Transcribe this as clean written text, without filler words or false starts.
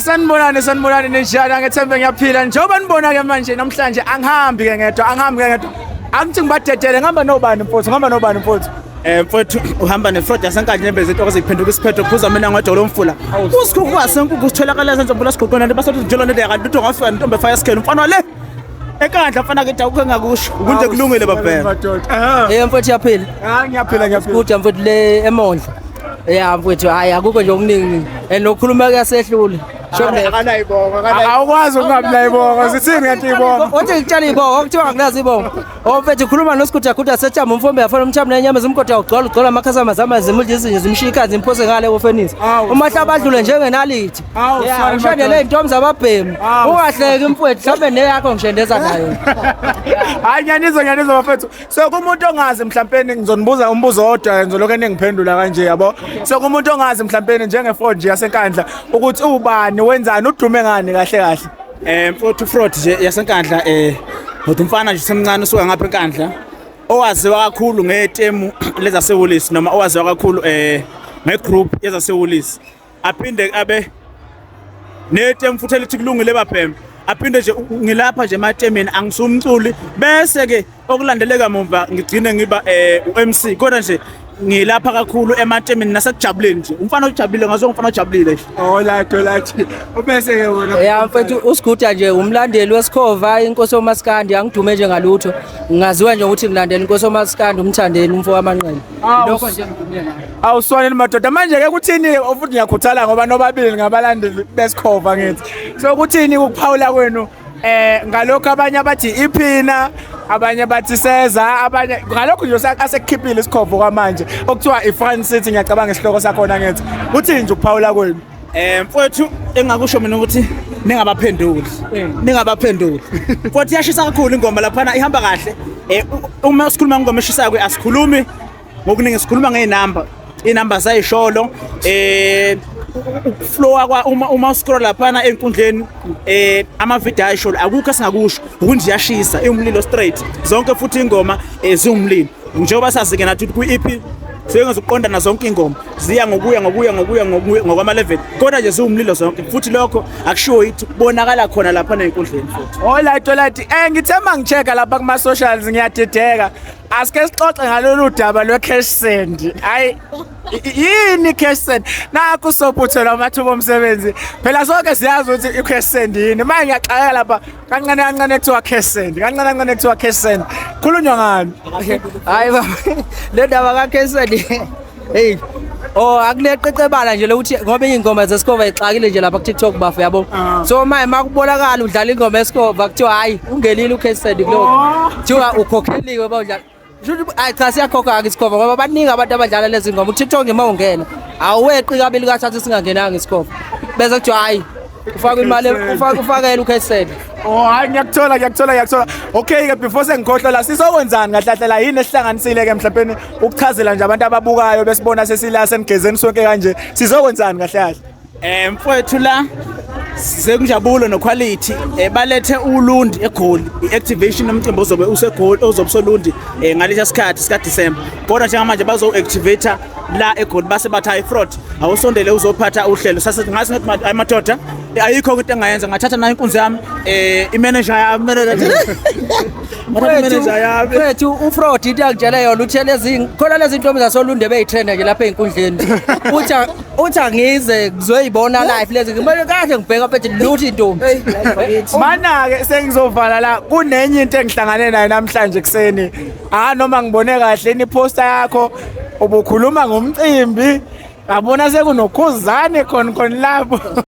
Sanibonani, sanibonani, ninjani? Angethembe ngiyaphila. Njengoba nibona ke manje, namhlanje angihambi ke ngedwa, angihambi ke ngedwa. Angithi ngibadedele, ngihamba nobani mfowethu, ngihamba nobani mfowethu? Mfowethu, uhamba nefrod yasenkandla, inyembezi intokozo iphenduka isiphetho, phuza mina ngojolo lomfula. Usikhukhu wasenkukhu sitholakala senzombula sigoqona nto basathi njalo nto yakanti ngafika ntombe fire scale mfana le. Enkandla mfana ke akukho engakusho. Ukunje kulungile babheka. Madoda. Ah, Mfowethu, yaphila. Ah, ngiyaphila, ngiyaphila. Kude mfowethu le emondlo. Ya mfowethu, hayi, akukho nje okuningi. And nokukhuluma kuyasehlula. Shonde. Akanayibonga, awukwazi ukungabi nayibonga. Zithini kanti ibonga? Othi ngitshela ibongo, okuthiwa akunazi ibongo. Oh mfethu, khuluma noSiguda Guda sethamba umfombe yafana umthambo nenyama zimgoda ugcwala ugcwala amakhasama zama zimudla izinja zimshika zimphose ngale kofenisi. Umahlaba adlule njengenalithi. Awu, Ya, sorry, ushandele madoda. intombi zababhemi. Ungahleki mfowethu, mhlawumbe neyakho ngishendeza nayo. Hayi, ngiyanizwa, ngiyanizwa bafethu. So kumuntu ongazi mhlampeni, ngizonibuza umbuzo odwa, ngizolokhu ningiphendula kanje, yabo. So kumuntu ongazi mhlampeni njenge-Fraud nje yasenkandla ukuthi ubani, wenzani, udume ngani kahle kahle? Mfowethu, Fraud nje yasenkandla, ngothi umfana nje semncane usuka ngapha enkandla owaziwa kakhulu ngetemu lezasewulisi noma owaziwa kakhulu ngegroup yezasewulisi, aphinde abe netemu futhi elithi kulungile babhema, aphinde nje ngilapha nje ematemeni, angisumculi, bese ke okulandeleka mumva ngigcine ngiba u-MC, kodwa nje ngilapha kakhulu ematemeni nasekujabuleni nje, umfana ojabulile, ngazo umfana ojabulile nje. Alright, alright. Ubese ke wena? Ya mfethu, uSiguda nje umlandeli wesikhova, inkosi yomaskandi, angidume nje ngalutho. Ngaziwa nje ukuthi ngilandela inkosi yomaskandi, umthandeni umfo wamanqele. Lokho nje ngidume ngakho. Awuswaneni madoda. Manje ke kuthini futhi, ngiyakhuthala ngoba nobabili ngabalandeli besikhova ngithi. So kuthini ukuphawula kwenu ngalokho abanye abathi iphina, abanye bathi seza, abanye ngalokho nje asekukhiphile isikhova kwamanje okuthiwa iFront City, ngiyacabanga isihloko sakhona ngithi. Kuthini nje ukuphawula kwenu? Mfowethu, engakusho mina ukuthi ningabaphenduli. Ningabaphenduli. Mfowethu, iyashisa kakhulu ingoma laphana, ihamba kahle. Uma sikhuluma ngengoma eshisayo asikhulumi ngokuningi, sikhuluma ngezinamba. Inamba zayisholo ukuflowa kwa uma uscroll laphana enkundleni, ama video ayisholo, akukho esingakusho ukuthi iyashisa, iwumlilo straight zonke, futhi ingoma ziwumlilo njengoba sazi ke nathi ku EP sengezokuqondana zonke ingoma ziya ngokuya ngokuya ngokuya ngokuya ngokwama level, kodwa nje ziwumlilo zonke, futhi lokho akushiwo yithi kubonakala khona lapha enkundleni futhi. Alright, alright. Ngithe mangichecka lapha kuma socials ngiyadideka. Asike sixoxe ngalolu daba lwe cash send. Hayi, yini cash send? Nakho sophuthelwa amathuba omsebenzi. Phela sonke siyazi ukuthi i cash send yini. Manje ngiyaxakeka lapha, kancane kancane kuthiwa cash send. Kancane kancane kuthiwa cash send. Khulunywa ngani? Hayi baba, le ndaba kaCash Send. Hey. Oh, akuleqeqebala nje lokuthi ngoba ingoma zesikhova ixakile nje lapha ku TikTok bafo, yabo. So manje makubonakala udlala ingoma esikhova kuthiwa hayi, ungenile uCash Send kuloko. Kuthiwa ukhokheliwe bawudlala. Shuthi ayi cha, siyakhokha ke isikhova ngoba baningi abantu abadlala lezi ngoma. KuTikTok nje mawungena aweqi kabili kathathu singangenanga isikhova. Bese kuthiwa hayi, ufaka imali, ufaka ufakela uCash Send. Oh hayi, ngiyakuthola, ngiyakuthola, ngiyakuthola. Okay ke, before sengikhohlwa la, sizokwenzani kahle kahle la? Yini esihlanganisile ke mhlawumbe ukuchazela nje abantu ababukayo besibona sesila senigezeni sonke kanje? Sizokwenzani kahle kahle? Mfowethu, la sekunjabulo noquality, balethe uLundi eGoli, iactivation yomcimbi ozobe useGoli, ozobe usoLundi ngalesi sikhathi sika December, kodwa njengamanje bazo activate la eGoli, base bathi hayi Fraud, awusondele uzophatha uhlelo. Sase ngathi ngathi hayi madoda, ayikho into engayenza, ngathatha nayo inkunzi yami, imanager yami, ngathatha imanager yami. Mfethu, uFraud into angitshele yona, uthe lezi khona lezi ntombi zasolunde beyitrenda nje lapha ey'nkundleni, uthi angize ngizoyibona live lezi. Ngibone kahle, ngibheka mfethu, lutho intombi. Mana ke sengizovala la, kunenye into engihlangane nayo namhlanje kuseni. Ah, noma ngibone kahle ni poster yakho ubukhuluma ngomcimbi, ngabona sekunokhuzane khona khona lapho.